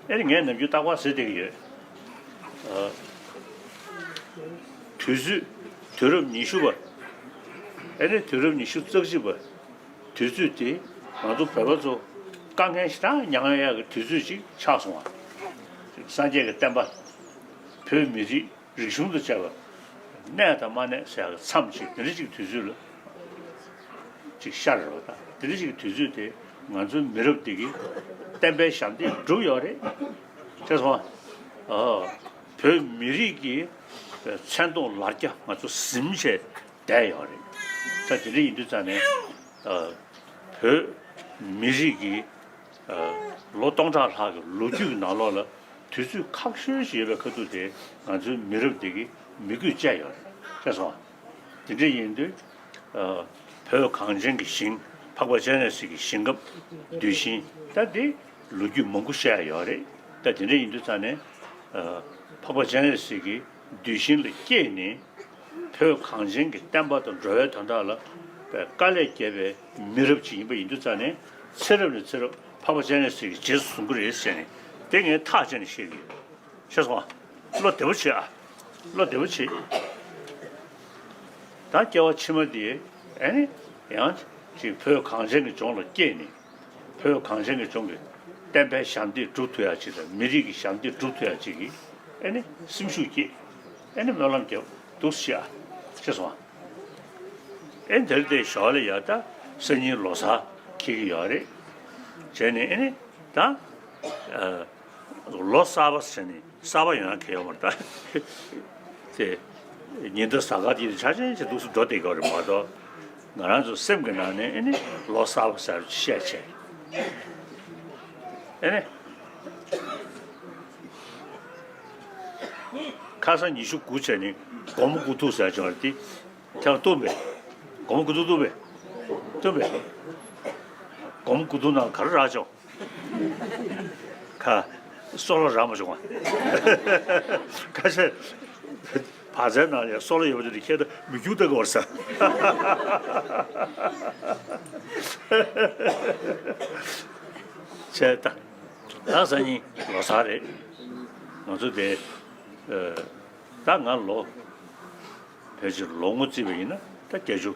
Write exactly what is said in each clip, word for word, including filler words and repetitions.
ཨེ་ནི་ངས་ནམ་རྒྱུན་རྟག་པར་ཟེར་བསྡད་ཀྱི་ཡོད། ཨ། དུས་ཚོད། དུས་རབས་ཉི་ཤུ་པ། ཨེ་ནི་དུས་རབས་ཉི་ཤུ་རྩ་གཅིག་པ། དུས་ཚོད་དེ་ང་ཚོ་བོད་པ་ཚོ་དཀའ་ངལ་ཞེ་དྲག་མྱངས་ཡག་གི་དུས་ཚོད་ཅིག་ཆགས་སོང་བ། སངས་རྒྱས་ཀྱི་བསྟན་པ། བོད་མི་རིགས། རིག་གཞུང་དང་བཅས་པ་གནས་དང་མ་གནས་ཟེར་ཡག་གི་མཚམས་ཅིག་དེ་འདྲ་ཅིག་དུས་ཚོད་ལ་ཅིག་ཤར་རེད་པ། ད་དེ་འདྲ་ཅིག་དུས་ཚོད་དེ་ང་ཚོའི་མི་རབས་འདི་གིས་བསྟན་པའི་ཞབས་འདེགས་བསྒྲུབས་ཡོད་རེད། ཤེས་སོང་ཨ། བོད་མི་རིགས་ཀྱི་མཚན་མཐོང་ལ་རྒྱ་ང་ཚོ་ཟིན་བྱས་བསྡད་ཡོད་རེད། ད་དེ་འདྲ་ཡིན་དུས་ཙང་ནས་ཨ། བོད་མི་རིགས་ཀྱི་ལོ་སྟོང་ཕྲག་ལྷག་གི་ལོ་རྒྱུས་ཀྱི་ནང་ལོགས་ལ་དུས་ཚོད་ཁག་ཤོས་ཤིག་ཡོད་པའི་ཁ་ཐུག་དེ་ང་ཚོའི་མི་རབས་འདི་གིས་མོས་གུས་བཅས་ཡོད་རེད། ཤེས་སོང་། དེ་འདྲ་ཡིན་དུས་བོད་གངས་ཅན་གྱི་ཞིང་། འཕགས་པ་སྤྱན་རས་གཟིགས་ཀྱི་ཞིང་ཁམས་གདུལ་ཞིང་། ད་དེ་ལོ་རྒྱུས་མང་པོ་བཤད་ཡོད་རེད། ད་དེ་འདྲ་ཡིན་དུས་ཙང་ནས་འཕགས་པ་སྤྱན་རས་གཟིགས་ཀྱི་གདུལ་ཞིང་ལ་སྐྱེས་ནས། བོད་གངས་ཅན་གྱི་བསྟན་པ་དང་འགྲོ་བའི་དོན་དག་ལ་དཀའ་ལས་བརྒྱབ་པའི་མི་རབས་ཅིག་ཡིན་པ་ཡིན་དུས་ཙང་ནས། ཚེ་རབས་ནས་ཚེ་རབས་འཕགས་པ་སྤྱན་རས་གཟིགས་ཀྱི་རྗེས་སུ་བཟུང་གི་རེད་ཟེར་ནས། དེ་ངས་ཐག་བཅད་ནས་བཤད་ཀྱི་ཡོད། ཤེས་སོང་ཨ། བློ་བདེ་པོ་བྱེད་ཨ། བློ་བདེ་པོ་བྱེད། ད་སྐྱེ་བ་ཕྱི་མ་དེ་ཨེ་ནི་ཡང་ཅིག་བོད་གངས་ཅན་གྱི་ལྗོངས་ལ་སྐྱེས་ནས། བོད་གངས་ཅན་གྱི་ལྗོངས་ཀྱི་བསྟན་པའི་ཞབས་འདེགས་སྒྲུབ་ཐུབ་ཡག་ཅིག་དང་། མི་རིགས་ཀྱི་ཞབས་འདེགས་སྒྲུབ་ཐུབ་ཡག་ཅིག་གི་ཨེ་ནི་སེམས་ཤུགས་སྐྱེད། ཨེ་ནི་སྨོན་ལམ་རྒྱབ། འདུག་སེ་བྱེད་ཨ། ཤེས་སོང་ཨ། ཨེ་ནི་དེར་དེ་ཞོར་ལ་ཡ་ད་སང་ཉིན་ལོ་གསར་འཁེལ་གྱི་ཡོད་རེད། བྱས་ནས་ཨེ་ནི་ད་ཨ། ལོ་གསར་པ་ཟེར་ནས་གསར་པ་ཡོང་ཡག་གང་ཡང་ཡོད་མ་རེད་ད། དེ་ཉི་ཟླ་གཟའ་སྐར་དེ་ཆ་ཅན་ཅིག་འདུག་སེ་འགྲོ་བསྡད་ཀྱི་ཡོད་རེད་མ་གཏོགས། ང་རང་ཚོ་སེམས་ཀྱི་ནང་ནས་ཨེ་ནི་ལོ་གསར་པ་ཟེར་བཤད་བྱས། ཨེ་ནི། ཁ་སང་ཉི་ཤུ་དགུ་བྱས་ནས་དགོང་མོ་དགུ་ཐུག་ཟེར་བྱུང་བ་དེ་ཐེངས་སྟོང་པས། དགོང་མོ་དགུ་ཐུག་སྟོང་པས། སྟོང་པས། དགོང་མོ་དགུ་ཐུག་ནང་ག་རེ་རག་བྱུང་། ཁ། སོལ་བ་རག་མ་བྱུང་བ། ཁ་ཤས་བག་ཚའི་ནང་ལ་ཡང་སོལ་བ་ཡོད་པ་དེ་འཁྱེར་ད་མི་རྒྱུག་ལྟ་གི་བར་ས། བྱས་ད། ད་སང་ཉིན་ལོ་གསར་རེད། ང་ཚོ་དེ། ཨ། ད་ང་ལོ། ཕལ་ཆེར་ལོ་ངོ་བརྩིས་པ་ཡིན་ན་ད་བརྒྱད་ཅུ།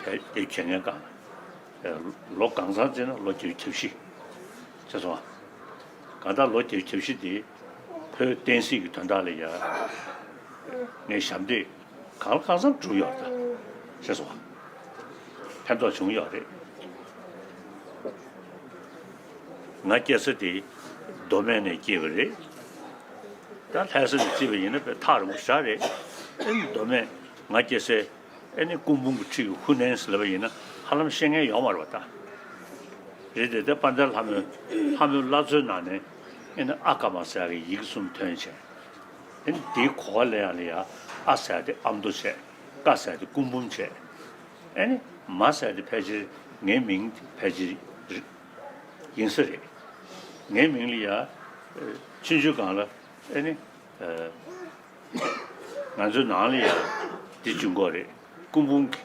བརྒྱད་བརྒྱད་ཅུ་གྱ་ལྔའི་སྒང་། ལོ་གང་ཚང་བརྩིས་ན་ལོ་བརྒྱད་ཅུ་གྱ་བཞི། ཤེས་སོང་ཨ། གང་ལྟར་ལོ་བརྒྱད་ཅུ་གྱ་བཞི་དེ་བོད་བསྟན་སྲིད་ཀྱི་དོན་དག་ལ་ཡ། ངས་ཞབས་འདེགས་གང་ལ་གང་འཚམ་བསྒྲུབས་ཡོད་རེད་ད། ཤེས་སོང་ཨ། ཕན་ཐོགས་བྱུང་ཡོད་རེད། ང་སྐྱེས་ས་དེ་མདོ་སྨད་ནས་སྐྱེས་པ་རེད། ད་ལྷ་ས་ནས་བརྩིས་པ་ཡིན་ན་དཔེ་ཐག་རིང་པོ་ཞེ་དྲག་རེད། ཨེ་ནི་མདོ་སྨད་ང་སྐྱེས་སའི་ཨེ་ནི་སྐུ་འབུམ་གྱི་འཁྲིས་ཀྱི་ཧུ་ནན་ཟེར་ལབ་པ་ཡིན་ན་ཧ་ལམ་ཤེས་མཁན་ཡོད་མ་རེད་པ་ད། རེད་དེ། དེ་དཔལ་ལྡན་ལྷ་མོའི་ལྷ་མོའི་བླ་མཚོའི་ནང་ནས་ཨེ་ནི་ཨ་ཀ་མ་ཟེར་ཡག་གི་ཡི་གེ་གསུམ་ཐོན་བྱས། ཨེ་ནི་དེའི་གོ་བ་ལེན་ཡག་ལ་ཡ་ཨ་ཟེར་ཡག་དེ་ཨ་མདོ་བྱས། ཀ་ཟེར་ཡག་དེ་སྐུ་འབུམ་བྱས། ཨེ་ནི་མ་ཟེར་ཡག་དེ་ཕལ་ཆེར་ངའི་མིང་ཕལ་ཆེར་ཡིན་ས་རེད། ངའི་མིང་ལ་ཡ་ཆུང་ཆུང་སྒང་ལ་ཨེ་ནི། ཨ། ང་ཚོའི་ནང་ལ་ཡང་འདི་གཅིག་པོ་རེད། སྐུ་འབུམ་གྱི་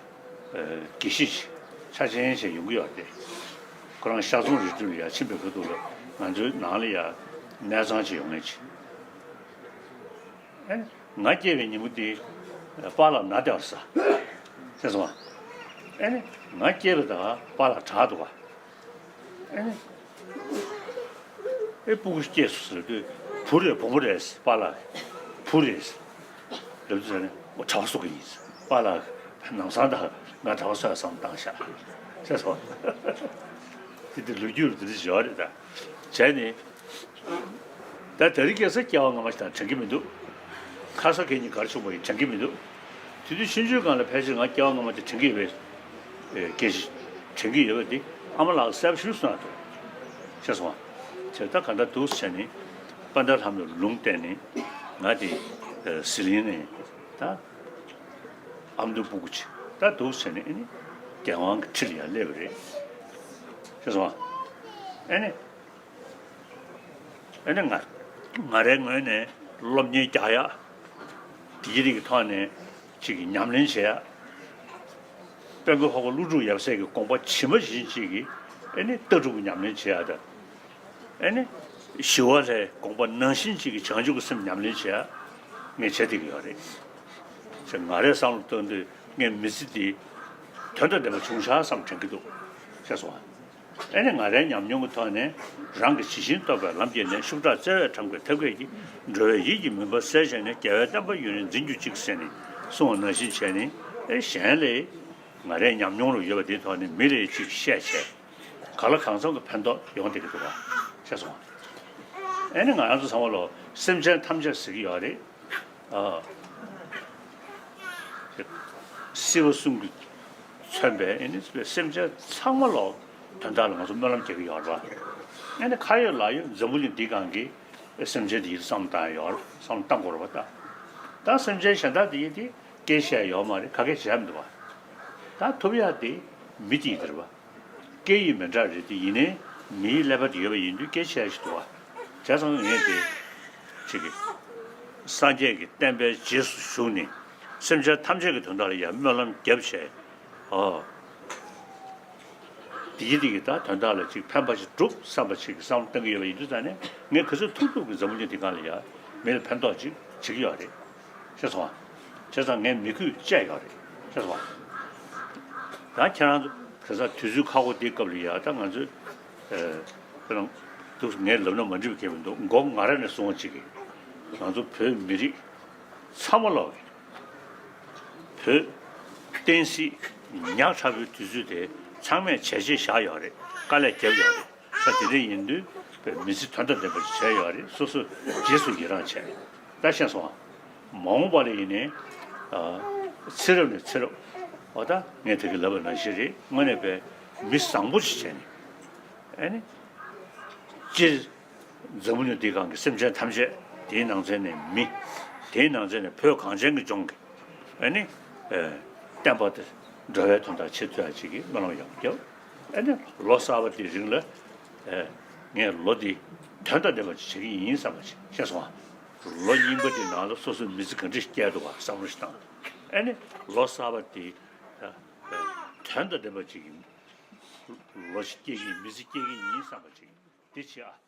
དགེ་བཤེས་ཆ་ཅན་ཞིག་ཡོང་གི་ཡོད་རེད། ཁོ་རང་ཤར་རྫོང་རི་ཁྲོད་ལ་ཡར་ཕྱིན་པའི་ཁ་ཐུག་ལ་ང་ཚོའི་ནང་ལ་ཡང་གནས་ཚང་ཞིག་ཡོང་མཁན་ཅིག་ཨེ། ང་སྐྱེས་པའི་ཉིན་མོ་དེ་པཱ་ལགས་ན་བསྡད་པ་རེད་ས། ཤེས་སོང་ཨ། ཨེ་ནི་ང་སྐྱེས་པ་དང་པཱ་ལགས་དྲག་འདུག་ག་ཨེ་ནི། ཨེ། སྤུ་གུ་སྐྱེས་སོང་ཟེར་དུས། བུ་རེད་བུ་མོ་རེད་ཟེར། པཱ་ལགས། བུ་རེད་ཟེར། ལབ་དུས་ཟེར་ནས། འོ། གྲྭ་པ་བཟོ་གི་ཡིན་ཟེར། པཱ་ལགས་ནང་སང་ད་ང་གྲྭ་པ་བཟོ་ཡག་བསམ་བཏང་ཤག་ཟེར་སོང་། དེ་དེ་ལོ་རྒྱུས་རུ་དེ་འདྲ་ཞིག་ཡོད་རེད་ད། བྱས་ནས། ད་དེ་རིང་ཁ་སང་སྐྱེ་བ་སྔ་མ་ཞིག་དང་དྲན་གྱི་མི་འདུག་ཁ་སང་ཁ་ཉིན་ག་རེ་བྱུང་བ་ཡིན་དྲན་གྱི་མི་འདུག་དེ་དུས་ཆུང་ཆུང་སྒང་ལ་ཕལ་ཆེར་ང་སྐྱེ་བ་སྔ་མ་དེ་དྲན་གྱི་ཡོད་པའི་སྐད་ཆ་དྲན་གྱི་ཡོད་པ་དེ་ཨ་མ་ལགས་གསལ་པོ་ཞིག་གསུངས་ཡག་འདུག་ཤེས་སོང་ཨ། བྱས་ད་གང་ལྟར་འདུག་སེ་བྱས་ནས་དཔལ་ལྡན་ལྷ་མོའི་ལུང་བསྟན་ནས་ང་དེ་ཟི་ལིང་ནས་ད་ཨ་མདོ་སྤུ་གུ་ཅིག་ད་འདུག་སེ་བྱས་ནས་ཨེ་ནི་རྒྱལ་དབང་གི་ཁྲི་ལ་ཡར་སླེབས་པ་རེད། ཤེས་སོང་ཨ། ཨེ་ནི། ཨེ་ནི་ང་ང་རའི་ངོས་ནས་སློབ་གཉེར་རྒྱག་ཡག་དེའི་རིགས་ཀྱི་ཐོག་ནས་ཅིག་གི་ཉམས་ལེན་བྱེད་ཡག་དཔལ་མགོན་འཕགས་པ་ཀླུ་སྒྲུབ་ཡབ་སྲས་ཀྱི་དགོངས་པ་ཇི་མ་ཇི་བཞིན་ཅིག་གི་ཨེ་ནི་ལྟ་གྲུབ་ཀྱི་ཉམས་ལེན་བྱེད་ཡག་དང་། ཨེ་ནི། ཞི་བ་ལྷའི་དགོངས་པ་ནང་བཞིན་གཅིག་གི་བྱང་ཆུབ་ཀྱི་སེམས་ཉམས་ལེན་བྱས་ངས་བྱེད་བསྡད་ཀྱི་ཡོད་རེད། ཅེས་ང་རའི་བསམ་བློ་གཏོང་དུས་ངས་མི་ཚེ་འདི་དོན་དང་ལྡན་པ་བྱུང་ཤག་བསམ་དྲན་གྱི་འདུག་ཅེས་གསུངས། ཨེ་ནི་ང་རའི་ཉམས་མྱོང་གི་ཐོག་ནས་རང་གི་ཇི་བཞིན་རྟོགས་པའི་ལམ་བརྒྱུད་ནས་ཤུགས་དྲག་བརྩེ་བས་ཁྲམ་གྱིས་ཐབས་མཁས་ཀྱིས་འགྲོ་བའི་ཡིད་ཀྱི་མུན་པ་བསལ་བྱས་ནས་རྒྱལ་བའི་བསྟན་པ་ཡུན་རིང་འཛིན་གྱུར་ཅིག་ཟེར་ནས་གསུངས་པ་ནང་བཞིན་བྱས་ནས་ཨེ་གཞན་ལས་ང་རའི་ཉམས་མྱོང་རུ་ཡོད་པ་དེའི་ཐོག་ནས་མི་ལ་ཅིག་བཤད་བྱས། གང་ལ་གང་འཚམ་གྱི་ཕན་ཐོགས་ཡོང་བསྡད་ཀྱི་འདུག་ག་ཤེས་སོང་། ཨེ་ནི་ང་རང་ཚོ་ཚང་མ་ལོ་སེམས་ཅན་ཐམས་ཅད་ཟེར་གྱི་ཡོད་རེད། ཨ། སྲིད་པ་གསུམ་གྱིས་མཚོན་པའི་ཨེ་ནི་སེམས་ཅན་ཚང་མ་ལོ་དོན་དག་ལ་ང་ཚོ་སྨོན་ལམ་རྒྱག་གི་ཡོད་རེད་པ། ཨེ་ནི་ཁ་ཡོད་ལག་ཡོད་འཛམ་བུ་གླིང་འདི་སྒང་གི་སེམས་ཅན་དེ་ཡིད་བསམ་བཏང་ཡོད་རེད། བསམ་བཏང་དགོས་རེད་པ་ད། ད་སེམས་ཅན་གཞན་དག་དེ་ཡིད་དེ་སྐད་ཆ་ཡོད་མ་རེད། ག་གེ་བྱས་མི་འདུག་པ། ད་ཐུབ་ཡག་དེ་མི་དེ་ཡིན་དེ་རེད་པ། སྐད་ཡིག་མི་འདྲ་རེད་དེ་ཡིན་ནའི་མིའི་ཀླད་པ་དེ་ཡོད་པ་ཡིན་དུས་སྐད་ཆ་ཞིག་འདུག་པ། བྱས་ཙང་ངས་དེ་ཅིག་གི་སངས་རྒྱས་ཀྱི་བསྟན་པའི་རྗེས་སུ་ཞུགས་ནས་སེམས་ཅན་ཐམས་ཅད་ཀྱི་དོན་དག་ལ་ཡང་སྨོན་ལམ་བརྒྱབ་བྱས། ཨོ། དེ་ཡི་དེ་གི་ད་དོན་དག་ལ་ཅིག་ཕན་པ་ཞིག་སྒྲུབ་བསམ་པ་ཞིག་གི་བསམ་བློ་གཏང་གི་ཡོད་པ་ཡིན་དུས་ཙང་ནས་ངས་ག་ཚོད་ཐུབ་ཐུབ་ཀྱི་འཛམ་བུ་གླིང་འདི་སྒང་ལ་ཡང་མི་ལ་ཕན་ཐོགས་ཅིག་བྱེད་ཀྱི་ཡོད་རེད། ཤེས་སོང་ཨ། བྱས་ཙང་ངས་མི་གུས་བཅས་ཡོད་རེད། ཤེས་སོང་ཨ། ད་ཁྱེད་རང་ཚོ་དེང་སང་དུས་ཚོད་ཁག་པོ་འདིའི་སྐབས་ལ་ཡ་ད་ང་ཚོས་ཨ་ཁྱེད་རང་འདུག་ངས་ལབ་ན་མ་འགྲིག་པ་གང་ཡང་མི་འདུག་མགོ་ང་རང་ནས་གསུང་བ་ཅིག་གིས་ང་ཚོ་བོད་མི་རིགས་ཚང་མ་ལོག་གི་བོད་བསྟན་སྲིད་ཉག་ཕྲ་བོའི་དུས་ཚོད་དེ་ཚང་མས་བྱས་རྗེས་བཞག་ཡོད་རེད། དཀའ་ལས་བརྒྱབ་ཡོད་རེད། ད་དེ་འདྲ་ཡིན་དུས་བོད་མི་ཚེ་དོན་དང་ལྡན་པ་ཞིག་བྱས་ཡོད་རེད། སོ་སོ་རྗེས་སུ་ཡི་རང་བྱས། ད་ཤེས་སོང་ཨ། མ་འོངས་པ་ལ་ཡིན་ནའི་ཨ་ཚེ་རབས་ནས་ཚེ་རབས་འོ་ད་ངས་ད་གིན་ལབ་པ་ནང་བཞིན་རེད། དངོས་གནས་པའི་མི་བཟང་པོ་ཞིག་བྱས་ནས་ཨ་ནི་སྤྱིར་འཛམ་བུ་གླིང་འདི་སྒང་གི་སེམས་ཅན་ཐམས་ཅད་དེའི་ནང་ཚན་ནས་མི་དེའི་ནང་ཚན་ནས་བོད་གངས་ཅན་གྱི་ལྗོངས་ཀྱི་ཨ་ནི་ཨ་བསྟན་པ་དེ་འགྲོ་བའི་དོན་དག་ཆེད་མཐུན་ཡག་ཅིག་གི་སྨོན་ལམ་ཡག་པོ་བརྒྱབ། ཨ་ནི་ལོ་གསར་པ་དེའི་རིང་ལ་ཨ་ངས་ལོ་འདི་དོན་དང་ལྡན་པ་ཅིག་བྱེད་ཀྱི་ཡིན་བསམ་པ་ཅིག་ཤེས་སོང་ཨ། ལོ་རྙིང་པ་དེའི་ནང་ལ་སོ་སོའི་མི་ཚེ་ག་འདྲ་སྐྱེལ་འདུག་ག་བསམ་བློ་ཞིག་བཏང་། ཨ་ནི་ལོ་གསར་པ་དེ་ཨ་དོན་དང་ལྡན་པ་ཅིག་གི་ལོ་ཞིག་སྐྱེལ་གྱི་ཡིན། མི་ཚེ་སྐྱེལ་གྱི་ཡིན་བསམ་པ་ཅིག་འདི་བྱེད་ཨ།